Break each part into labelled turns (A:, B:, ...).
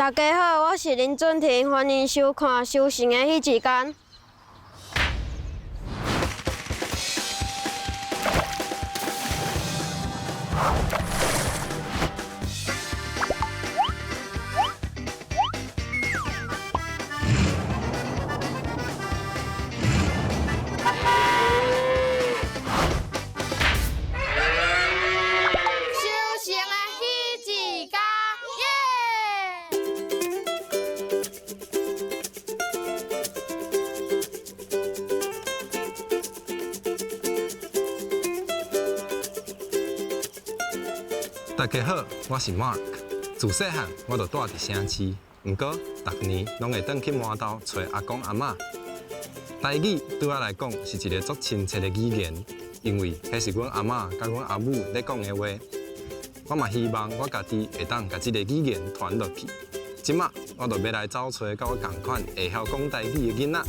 A: 大家好，我是林俊廷，歡迎收看《收成的彼一間》。
B: 收成的彼一家，耶！
C: 大家好，我是 Mark。自細漢我就住佇城市，毋過逐年攏會轉去麻豆揣阿公阿嬤。台語對我來講是一個足親切的語言，因為彼是阮阿嬤佮阮阿母咧講的話。我嘛希望我家己會當共這個語言傳落去。這馬我就欲來走揣佮我仝款會曉講台語的囡仔。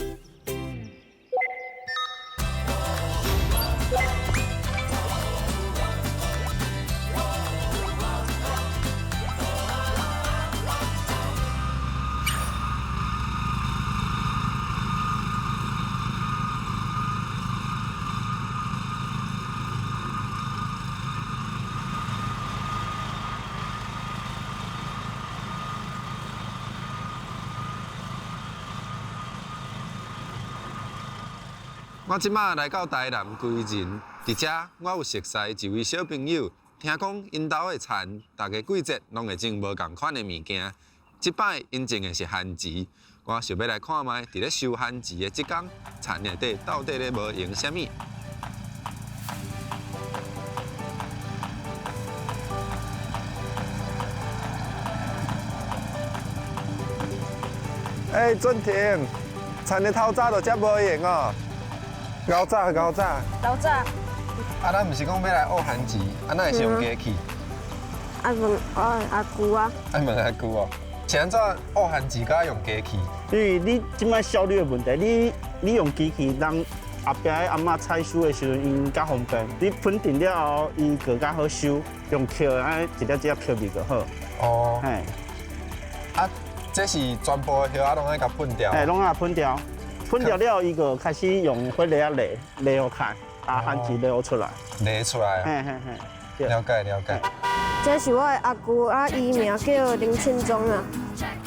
C: 我這馬來到台南歸仁，佇遮我有熟似一位小朋友，聽講𪜶兜的田，逐个季節攏會種無仝款的物件。這擺𪜶種的是番薯，我想欲來看覓，佇咧收番薯的這工，田內底到底咧無閒啥物？欸，俊廷，田的透早就遮無閒哦。𠢕早，𠢕早。
A: 老早。
C: 啊，咱毋是講欲來挖番薯，啊，哪會是用機器？
A: 愛問我阿舅啊。
C: 愛問阿舅哦。是按怎挖番薯佮用機器？
D: 因為你這擺效率的問題，你用機器，人後壁的阿嬤採收的時陣，𪜶較方便。你噴定了後，伊閣較好收，用抾按呢一粒一粒抾去就好。
C: 哦。
D: 嘿。
C: 啊，這是全部的葉仔攏愛共噴掉？
D: 嘿，攏愛噴掉。噴掉了後，伊就開始用彼個仔犁犁予開，把番薯犁出來。
C: 犁出來。
D: 嘿嘿嘿。
C: 了解了解。
A: 這是我的阿舅，啊，伊名叫林慶忠啊。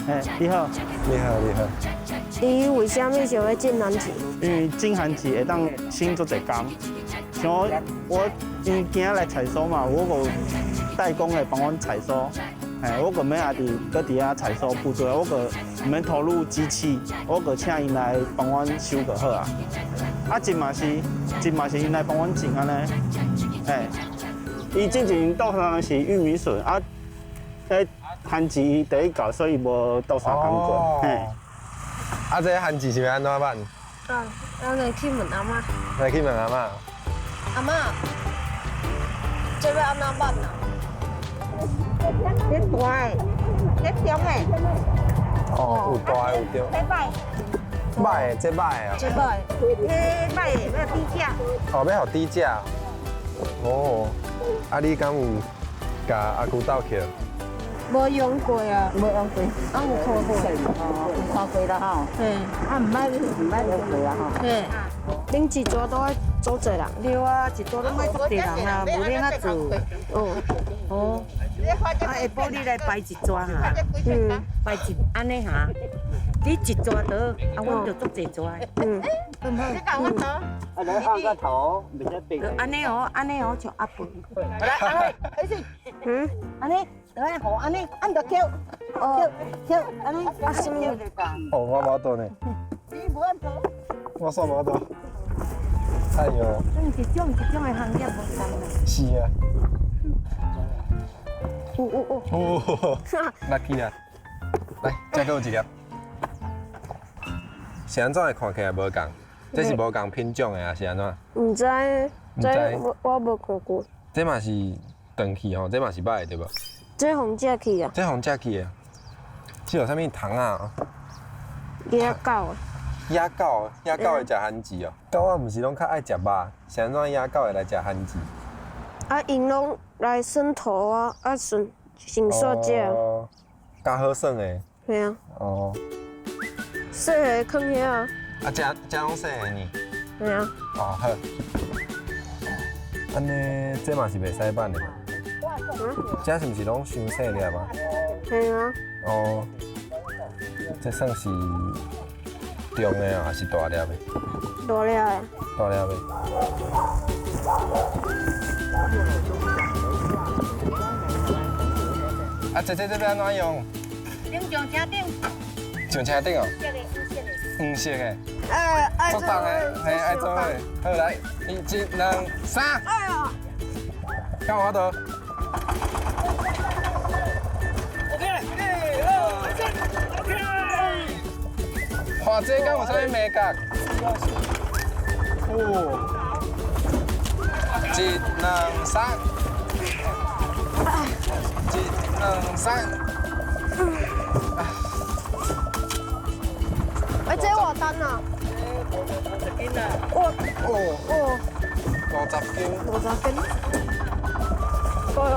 D: 嘿，你好。
C: 你好，你好。
A: 你為啥物想欲種番薯？
D: 因為種番薯會當省足濟工，像我我因為今仔來採收嘛，我有代工的幫阮採收，嘿，我閣免家己閣佇遐採收補助，我閣毋免投入機器，我閣請𪜶來幫阮收就好啊。啊，種嘛是，種嘛是𪜶來幫阮種按呢，嘿，伊之前鬥相是玉米筍啊，彼番薯伊第一搞，所以無鬥相共過，嘿。
C: 啊，這番薯是欲按怎辦？
A: 啊，咱來去問阿嬤。
C: 來去問阿嬤。
A: 阿嬤，這欲按怎辦啊？
E: 這大的，這中的。
C: 哦，有大的有中。
E: 這歹。
C: 歹的，這歹的。
A: 這歹。
E: 這歹的欲低價。
C: 哦，欲予低價。哦，啊，你敢有共阿舅鬥抾？
A: 無用過啊，
E: 無用過，
A: 啊有看過，
E: 哦，有看過啦吼。
A: 嘿，
E: 啊毋捌，毋捌用過啊吼。
A: 嘿，恁一桌都愛做濟人？
E: 對啊，一桌攏愛足濟人啊，無免啊做。
A: 哦。
E: 哦。啊，下晡你來擺一桌哈。擺一按呢哈，你一桌倒，啊，阮就足濟桌。
A: 嗯。
E: 好毋好？
F: 你共我倒。
D: 啊，來按個頭，袂使白。
E: 按呢哦，按呢哦，像阿婆。來，阿慧，開始。
A: 嗯。
E: 按呢，來，吼，按呢，按就跳，跳，跳，按呢。
A: 啊，什麼？
C: 哦，我無倒呢。
E: 你無按倒。
C: 我煞無倒。哎喲。
E: 一種一種的行業無仝啦。
C: 是啊。
A: 有有有。
C: 哦，來去啊！來，這閣有一粒。是按怎會看起來無仝？這是無仝品種的還是按怎？
A: 毋知，這我無看過。
C: 這嘛是斷去吼，這嘛是歹的對無？
A: 這予食去啊！
C: 這予食去的，這有啥物蟲仔？
A: 野狗。
C: 野狗，野狗會食番薯哦。狗仔毋是攏較愛食肉，是按怎野狗會來食番薯？
A: 啊，𪜶攏來耍塗啊，啊順順紲食。
C: 哦，較好耍的。
A: 嘿啊。
C: 哦。
A: 细个囥遐啊。
C: 啊，這這攏細个呢？
A: 嘿啊。
C: 哦，好。按呢，這嘛是袂使挽的嘛？這是毋是攏傷細粒啊？
A: 嘿啊。
C: 哦。這算是中的啊，還是大粒的？
A: 大粒的。
C: 大粒的。啊，這這欲按怎用？
E: 顶上车顶。
C: 上车顶哦。黄色的。
A: 哎，
C: 足重的，嘿，愛做的。好來，一、二、三。
A: 哎呀！
C: 敢有法度
F: ？OK，一、二、三，OK。
C: 看這敢有啥物眉角？哦。一、兩、三。一、兩、三。
A: 哎，這偌重啊？50
E: 斤啊！
A: 哦哦
C: ，50斤。
A: 50斤。够了。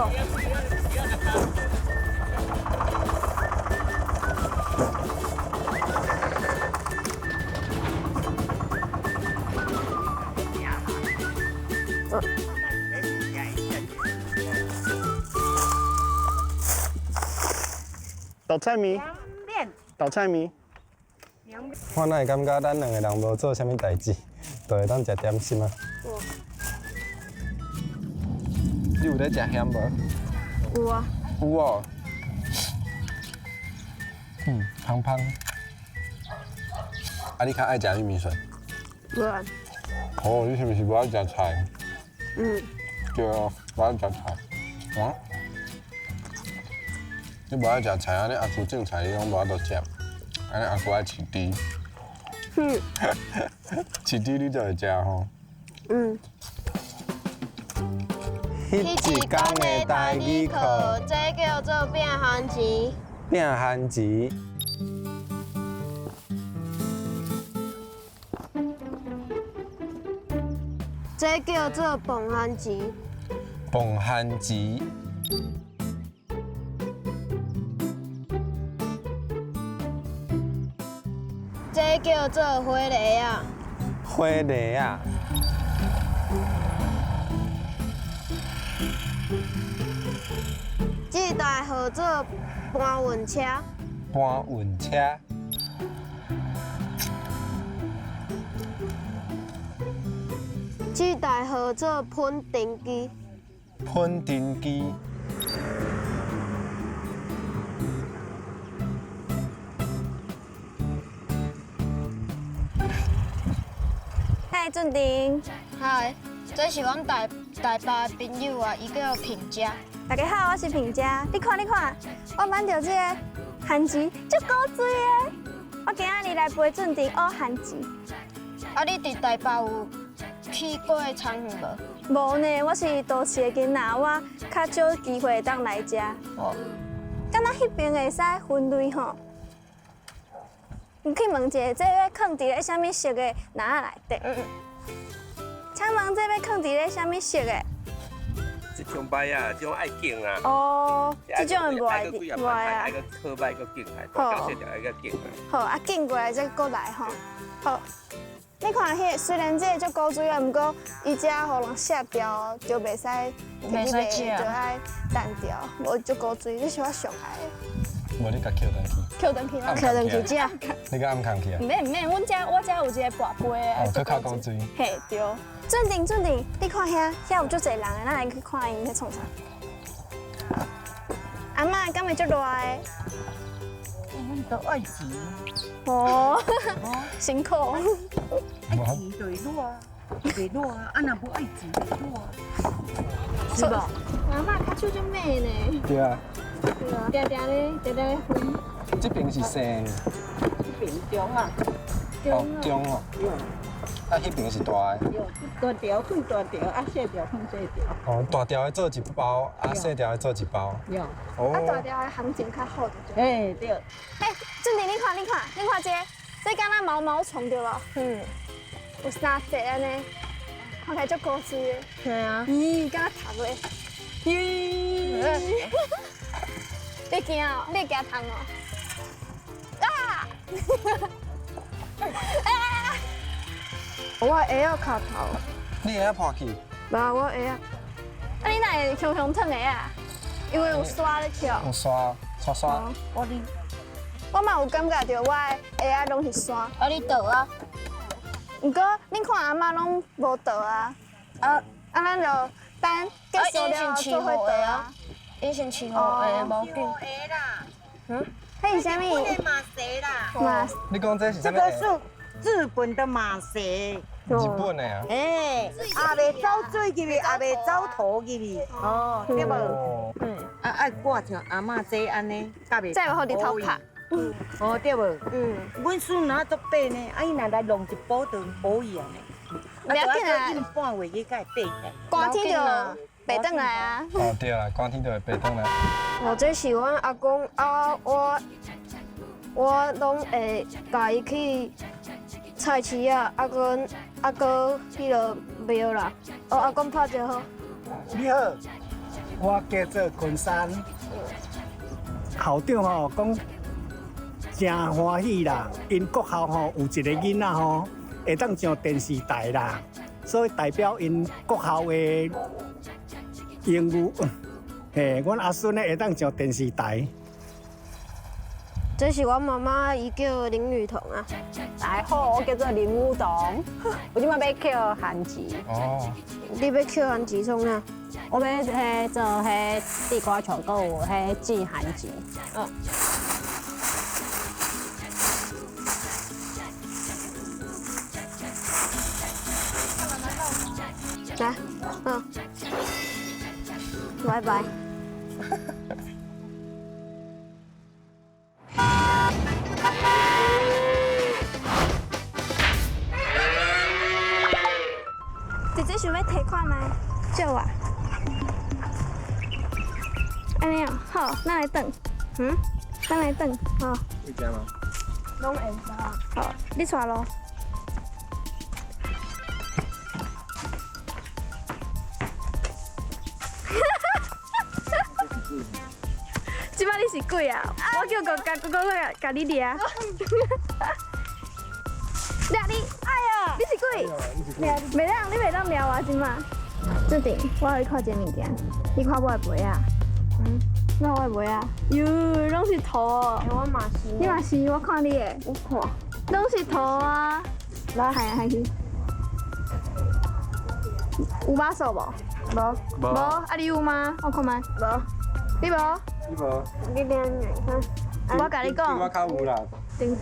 D: 豆菜麵。豆菜麵。
C: 我哪會感覺咱兩個人無做啥物代誌，就會當食點心啊？你有咧食鹹無？
A: 有啊。
C: 有哦。嗯，香香。啊，你較愛食玉米筍？
A: 無愛。
C: 哦，你是毋是無愛食菜？
A: 嗯。
C: 對啊，無愛食菜。啊？你無愛食菜，按呢阿叔種菜，你攏無法度食。按呢阿叔愛飼豬。
A: 嗯。
C: 飼豬你就會食吼。
A: 嗯。
C: 彼一工的台語課，
A: 這叫做拼番薯。
C: 拼番薯。
A: 這叫做磅番薯。
C: 磅番薯。
A: 這叫做火犁仔。
C: 火犁仔。
A: 這台號做搬運車。
C: 搬運車。
A: 這台號做噴塵機。
C: 噴塵機。
B: 嗨，俊廷。
A: 嗨，這是阮台台北的朋友啊，伊叫品佳。
B: 大家好，我是品佳。你看，你看，我挽著這个番薯，足古錐的。我今仔日來陪俊廷學番薯。
A: 啊，你佇台北有去過田園無？
B: 無呢，我是都市的囡仔，我較少機會會當來遮。
A: 哦。
B: 敢若彼邊會使分類吼？你去問一下，這欲囥佇咧啥物色的籃仔內底？
A: 嗯。
B: 請問這欲囥佇咧啥物色的？
F: 這種擺啊，這種愛揀啊。
B: 哦，這種的無愛，無愛啊。
F: 愛閣好擺閣揀來，大條細條愛閣揀來。
B: 好，啊揀過來再閣來吼。好，你看彼個雖然這個足古錐啊，毋過伊遮予人卸掉就袂使，
A: 袂使食，
B: 就愛澹掉，無足古錐，這是我上愛的。
C: 無你共抾轉去。
B: 抾轉去嗎？
A: 抾轉去食。
C: 你共暗崁去啊？
B: 毋免毋免，阮遮我遮有一個跋杯的。
C: 哦，閣較古錐。
B: 嘿，對。俊廷俊廷，你看遐，遐有足濟人的，咱來去看𪜶咧創啥。阿嬤，敢會足熱的？
E: 阮都愛錢。
B: 哦，辛苦。
E: 愛錢就會熱，會熱啊！啊，若無愛錢就熱。是無？
B: 阿嬤跤手足美呢。
C: 對啊。
B: 對啊，定定咧，定定咧分。
C: 這邊是細。
E: 這邊中啊。
C: 哦，中哦。啊，彼邊是大的。
E: 大條分大條，啊細條分細條。
C: 哦，大條的做一包，啊細條的做一包。
E: 有。
C: 哦。
B: 啊，大條的行情較好。
E: 嘿，對。
B: 欸，俊廷，你看，你看，你看這個，這敢若毛毛蟲對無？嗯。有三隻按呢，看起來足古錐的。
A: 嘿啊。
B: 咦，敢若蟲咧？咦。你驚哦？你會驚蟲哦？
A: 我鞋仔跤頭。
C: 你鞋仔破去？
A: 無，我鞋仔。
B: 啊，你哪會雄雄褪鞋啊？因為有沙咧跳。
C: 有沙，沙沙。
E: 我你，
B: 我嘛有感覺著，我的鞋仔攏是沙。
A: 啊，你倒啊？
B: 毋過，恁看阿嬤攏無倒啊。啊啊，咱就等結束了後做伙倒啊。
A: 以前飼烏的無緊。
B: 嗯？彼是啥物？
E: 馬蛇啦。
B: 馬。
C: 你講這是啥物？
E: 這個是日本的馬蛇。
C: 日本的啊？
E: 哎，也袂走水入去，也袂走土入去，哦，對無？嗯，啊愛掛像阿嬤這按呢，才袂。
B: 才會予日頭曬。
E: 哦，對無？嗯。阮孫若足白呢，啊伊若來弄一包就烏去啊呢。
B: 不要緊啊，
E: 半月去才會白起來。
B: 寒天就白轉來啊。
C: 哦，對啦，寒天就會白轉來。
A: 哦，這是阮阿公啊，我攏會共伊去菜市仔，啊閣啊閣彼个廟啦。哦，阿公拍招呼。
G: 你好，我叫做昆山。校長吼講誠歡喜啦，𪜶國校吼有一个囡仔吼會當上電視台啦，所以代表𪜶國校的榮譽。嘿，阮阿孫呢會當上電視台。
A: 這是我媽媽，伊叫林雨桐啊。
H: 大家好，我叫做林雨桐，我這擺欲抾番薯。
C: 哦。
A: 你欲抾番薯創啥？
H: 我欲彼做彼地瓜球，閣有彼煮番薯。
A: 哦。來，嗯，拜拜。
B: 姐姐想欲提看覓？借我。按呢哦，好，咱來轉。嗯，咱來轉，好。
C: 會食嗎？
A: 攏會食。
B: 好，你帶路。這擺你是鬼啊？我叫國家，國國共你掠。掠你！哎呀，你是鬼！袂當，你袂當掠我這擺。這頂，我予你看一個物件，你看我的鞋仔。嗯，你看我的鞋仔，喲，攏是塗。
A: 我嘛是。
B: 你嘛是，我看你的。
A: 我看。
B: 攏是塗啊！來，行行去。有肉臊無？
A: 無。
B: 無。啊，你有嗎？我看覓。
A: 無。
B: 你無？
C: 你無？
A: 你兩個。
B: 我共你講。
C: 我較有啦。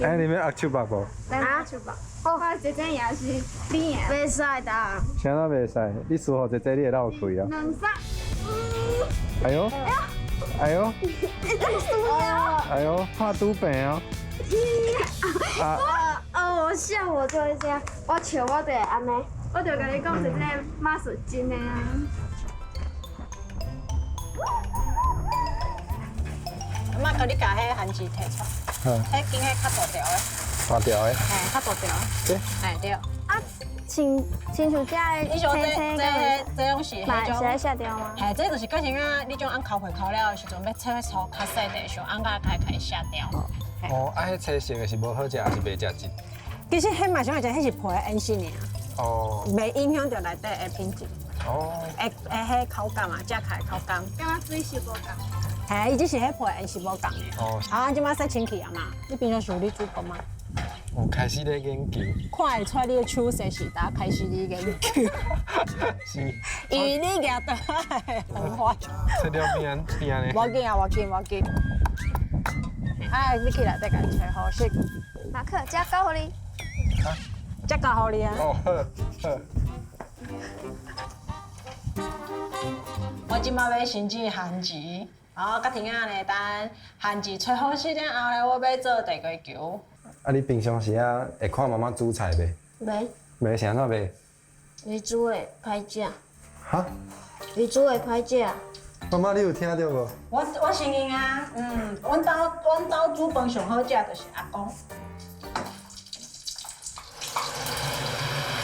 C: 哎，你欲握手縛無？
B: 啊？哦，姐姐贏是你贏。
A: 袂使的。
C: 啥物袂使？你輸予姐姐，你會落氣啊？
B: 兩三。
C: 哎喲！哎喲！哎喲，拍拄病哦！
A: 啊！哦，我笑我就會這樣，我笑我就會按呢。
B: 我就共你講，姐姐馬術真的啊。
H: 阿嬤，佮你共彼番薯提出來，彼間彼較大條的。
C: 大條的。
H: 嘿，較大條。
C: 這。
H: 嘿，對。
B: 啊，親親像這個
H: 這這這攏是彼種。
B: 是愛卸掉嗎？
H: 嘿，這就是變成啊，你種按摳皮摳了的時陣，欲切粗較細塊，像按甲開開卸掉。
C: 哦，啊，彼青色的是無好食，抑是袂食質？
H: 其實彼嘛想會食，彼是皮的顏色爾。
C: 哦。
H: 袂影響著內底的品質。
C: 哦。
H: 會會彼口感啊，食起來口感。
B: 感覺水色無仝。
H: 嘿，伊只是彼皮顏色無仝的。
C: 哦。
H: 啊，這擺洗清氣啊嘛，你平常時有咧煮飯嗎？
C: 我開始咧研究。
H: 看會出你的手勢是呾開始咧研究。
C: 是。
H: 因為你舉刀的方法。
C: 切了邊邊咧。
H: 無緊啊，無緊無緊。啊，你去內底共伊揣好勢。
B: 馬克，這交予你。
C: 啊？
H: 這交予你啊。
C: 哦，好，好。
H: 我這擺欲先煮番薯，哦，甲婷仔呢，等番薯揣好勢了後咧，我欲做地瓜球。
C: 啊，你平常時啊會看媽媽煮菜袂？
A: 袂。
C: 袂，是按怎袂？
A: 伊煮的歹食。
C: 哈？
A: 伊煮的歹食。
C: 媽媽，你有聽著無？
H: 我承認啊，嗯，阮兜煮飯上好食就是阿公。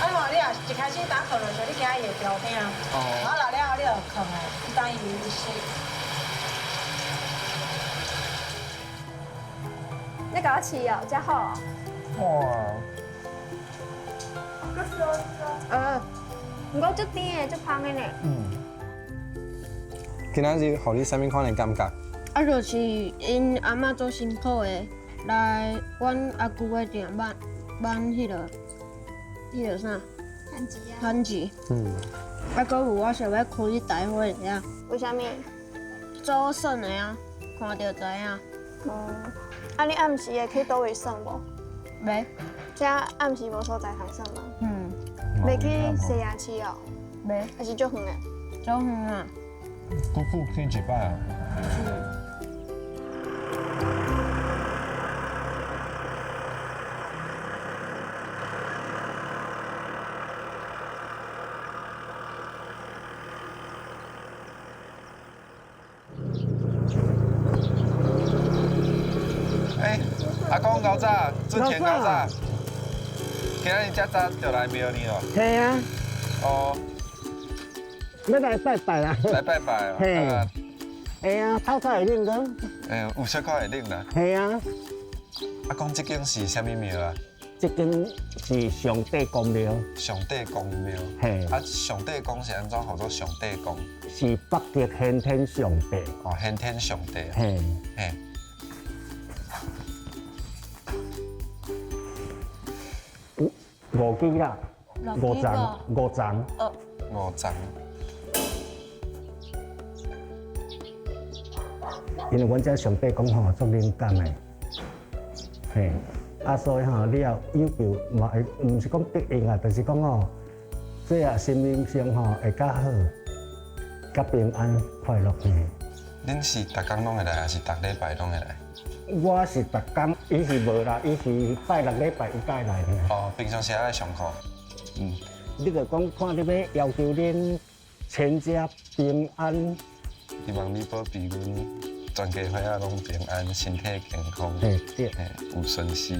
H: 哎呦，你若一開始打囥落去，你驚伊會掉餅。哦。啊，落了後你就囥的，你等伊熟。
B: 你共我試哦，遮好。
C: 哇！
B: 毋過足甜的，足芳的呢。
C: 嗯。今仔日予你啥物款的感覺？
A: 啊，就是𪜶阿嬤做辛苦的，來阮阿舅的店挽挽彼个啥？
B: 番薯啊。
A: 番薯。
C: 嗯。
A: 啊，閣有我想欲開一台火車。
B: 為啥物？
A: 做耍的啊，看著知影。
B: 哦。啊，你暗時會去佗位耍無？
A: 袂。
B: 遮暗時無所在通耍嗎？
A: 嗯。
B: 袂去西亞市哦？
A: 袂。
B: 還是足遠的？
A: 足遠啊。
C: 久久去一擺啊？
A: 嗯。
C: 欸，阿公𠢕早，俊贤𠢕早，今仔日遮早就來廟裡哦。
I: 嘿啊。
C: 哦。
I: 欲來拜拜啦。
C: 來拜拜哦。
I: 嘿。會啊，透早會冷個。
C: 欸，有小可會冷啦。
I: 嘿啊。
C: 阿公，這間是啥物廟啊？
I: 這間是上帝公廟。
C: 上帝公廟。
I: 嘿。
C: 啊，上帝公是按怎號做上帝公？
I: 是北極玄天上帝。
C: 哦，玄天上帝。
I: 嘿。
C: 嘿。
I: 五支啦，五層，五層。
C: 五層。
I: 因為阮遮上帝講吼，足靈感的，嘿，啊，所以吼，你也有求嘛會，毋是講必應啊，就是講吼，這啊心靈上吼會較好，較平安快樂嘿。
C: 恁是逐工攏會來，還是逐禮拜攏會來？
I: 我是逐工，伊是無啦，伊是拜六禮拜伊才來。
C: 哦，平常時愛上課。
I: 嗯，你著講看你欲要求恁全家平安。
C: 希望你保庇阮全家伙仔攏平安，身體健康，
I: 嘿對，
C: 有順遂，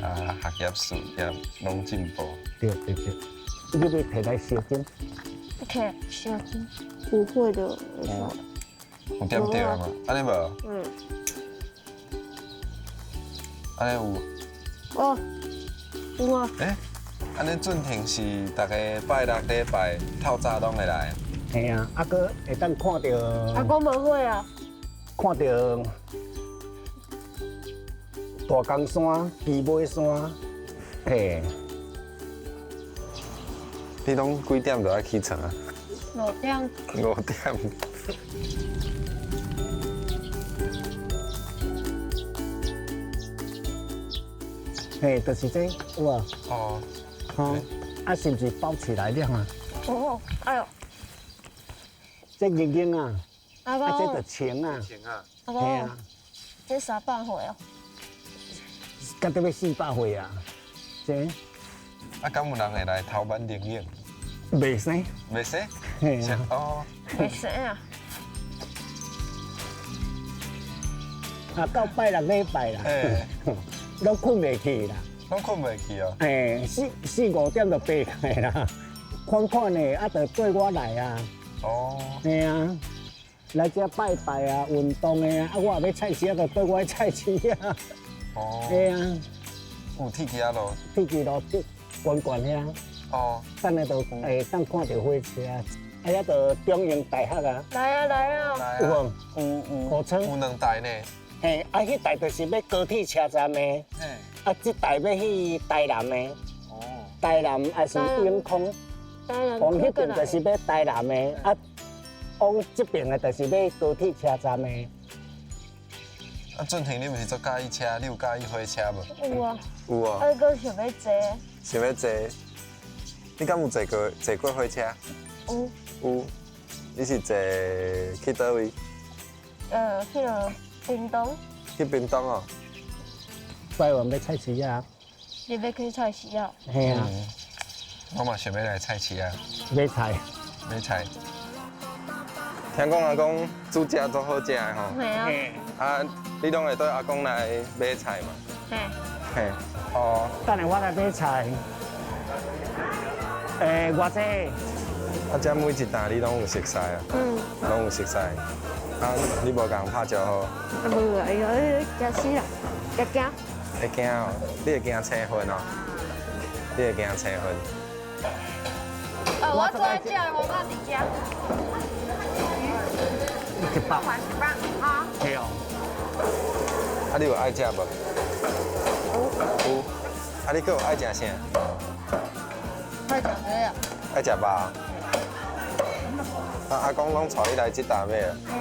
C: 啊，學業事業攏進步。
I: 對對對，你欲提來燒金？
A: 提燒金，不會的。
C: 有點著啊嘛？按呢無？
A: 嗯。
C: 按呢有？
A: 哦，有啊。
C: 欸，按呢俊廷是逐个拜六禮拜透早攏會來。
I: 嘿啊，啊閣會當看著。
A: 阿公無火啊。
I: 看著大岡山、基尾山，嘿。
C: 你攏幾點就愛起床啊？
A: 五點。
C: 五點。
I: 嘿，就是這，有無？
C: 哦。
I: 吼，啊，是毋是包起來了啊？
A: 哦，哎喲。
I: 這硬硬啊，
A: 阿公，
I: 啊，這就穿啊。
C: 穿啊。
A: 阿公，這300歲哦。
I: 甲得欲400歲啊？這。
C: 啊，敢有人會來偷挽靈影？
I: 袂使。
C: 袂使？
I: 嘿啊。
C: 哦。
A: 袂使啊。
I: 啊，到拜六禮拜啦。攏睏袂去啦。
C: 攏睏袂去哦。
I: 嘿，四四五點就爬起來啦，款款的啊，就對我來啊。
C: 哦。
I: 嘿啊，來遮拜拜啊，運動的啊，啊，我也欲菜市啊，就綴我去菜市啊。
C: 哦。
I: 嘿啊。
C: 有鐵枝仔路。
I: 鐵枝路，懸懸遐。
C: 哦。
I: 等下就會當看著火車，啊，遐就中英大學啊。
A: 來啊來啊。
I: 有無？
C: 有有。
I: 五倉。
C: 有兩台呢。
I: 嘿，啊，彼台就是欲高鐵車站的。
C: 嘿。
I: 啊，這台欲去台南的。
C: 哦。
I: 台南還是永康？往彼邊就是欲台南的，啊，往這邊的就是欲高鐵車站的。
C: 啊，俊廷，你毋是足佮意車？你有佮意火車無？
A: 有啊。
C: 有啊。
A: 啊，閣想欲坐。
C: 想欲坐？你敢有坐過火車？
A: 有。
C: 有。你是坐去佗位？
A: 彼个屏東。
C: 去屏東哦。
I: 拜完欲菜市啊。
A: 你欲去菜市啊？
I: 嘿啊。
C: 我嘛想欲來菜市啊。
I: 買菜。
C: 買菜。聽講阿公煮食足好食的吼。
A: 嘿啊。
C: 啊，你攏會綴阿公來買菜嘛？
A: 嘿。
C: 嘿。哦。
I: 等下我來買菜。欸，偌濟？
C: 啊，這每一擔你攏有熟似啊？
A: 嗯。
C: 攏有熟似。啊，你無共人拍招呼？
A: 啊，無啊，伊講你驚死啦，驚驚。
C: 會驚哦？你會驚青雲哦？你會驚青雲？
B: 哦，我最愛食的黃仔佇遮。
I: 一百。
B: 一百啊。
I: 對哦。
C: 啊，你有愛食無？有。啊，你閣有愛食啥？
B: 愛食啥啊？
C: 愛食肉。啊，阿公攏帶你來這搭買啊？
B: 嗯。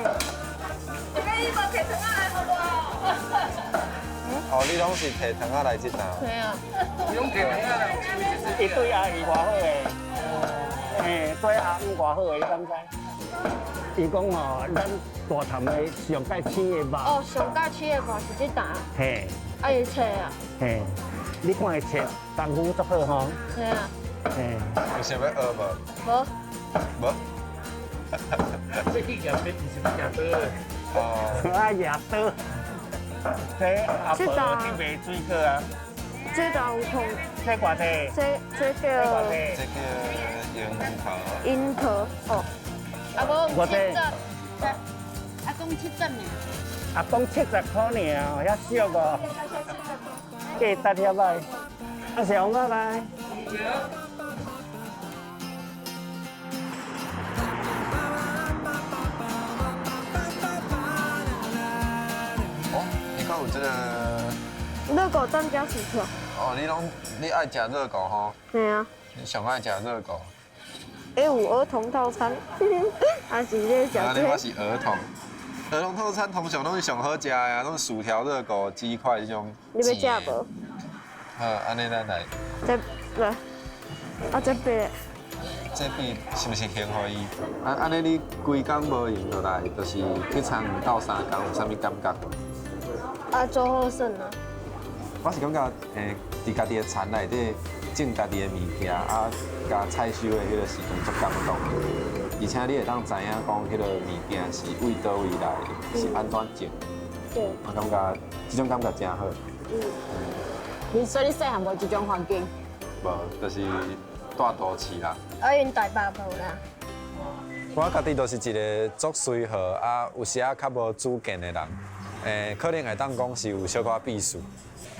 B: 你無提糖仔來予我。
C: 哦，你攏是提糖仔來這搭？
B: 對啊。
F: 你攏提糖仔來？
D: 伊對阿姨偌好的，嘿，對阿姆偌好的，你敢知？伊講吼，咱大潭的上蓋青的肉。
A: 哦，上蓋青的肉是這搭。
D: 嘿。
A: 啊，伊切啊。
D: 嘿，你看伊切功夫足好吼。
A: 嘿啊。
D: 嘿。
C: 有想欲學無？
A: 無。
C: 無。
F: 這去舉筆，是欲舉刀的。
C: 哦。
D: 愛舉刀。這阿婆去賣水果啊。
A: 這搭有空。
D: 這偌濟？
A: 這叫。
C: 這叫櫻桃。
A: 櫻桃哦。
H: 阿公七十，阿公70爾。
D: 阿公70箍爾，遐俗哦。價值遐歹。啊，是紅仔來。
C: 哦，你看有這個。
A: 熱狗蛋加薯條。
C: 哦，你攏你愛食熱狗吼？
A: 對啊。
C: 你上愛食熱狗。
A: 欸，有兒童套餐，還是咧食這個？
C: 啊，我是兒童。兒童套餐通常攏是上好食的啊，攏是薯條、熱狗、雞塊這種。
A: 你欲食無？
C: 好，按呢咱來。
A: 這來，啊這筆。
C: 這筆是毋是還予伊？啊，按呢你規工無閒落來，就是去參鬥相共，有啥物感覺無？
A: 啊，做好耍啊！
C: 我是感覺，佇家己的田內底種家己的物件，啊，共採收的彼個時陣足感動。而且你會當知影講，彼個物件是為佗位來，是按怎種。
A: 對。
C: 我感覺這種感覺真好。
A: 嗯。
H: 你所以你細漢無這種環境？
C: 無，就是蹛都市啦。
A: 啊，𪜶台北無啦。
C: 我家己就是一個足隨和啊，有時仔較無主見的人。可能會當講是有小可鄙視。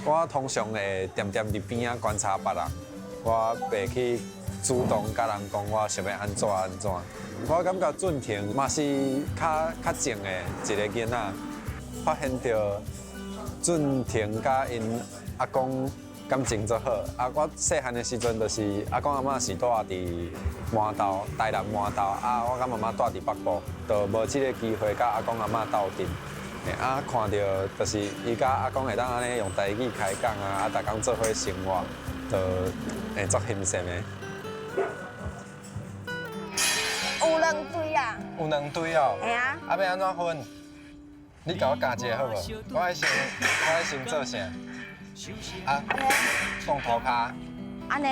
C: 我通常會恬恬佇邊仔觀察別人，我袂去主動佮人講我想欲按怎按怎。我感覺俊廷嘛是較較靜的一個囡仔，發現著俊廷佮𪜶阿公感情足好。啊，我細漢的時陣就是阿公阿嬤是蹛佇麻豆，台南麻豆，啊，我佮媽媽蹛佇北部，就無這个機會佮阿公阿嬤鬥陣。啊，看著就是伊佮阿公會當按呢用台語開講啊，啊，逐工做伙生活，就會足欣羨的。
B: 有兩堆啊！
C: 有兩堆哦。
B: 嘿啊。
C: 啊，欲按怎分？你共我教一下好無？我愛先做啥？啊，放塗跤。
B: 按呢？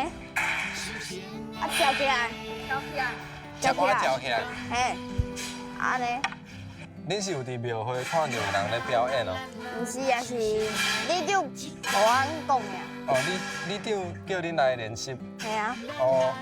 B: 啊，跳起來。跳起來。
C: 跳起來。跳起來。
B: 嘿，按呢？
C: 恁是有佇廟會看著有人咧表演哦？
B: 毋是啊，是里長予阮講的。
C: 哦，里長叫恁來練習。
B: 嘿啊。
C: 哦。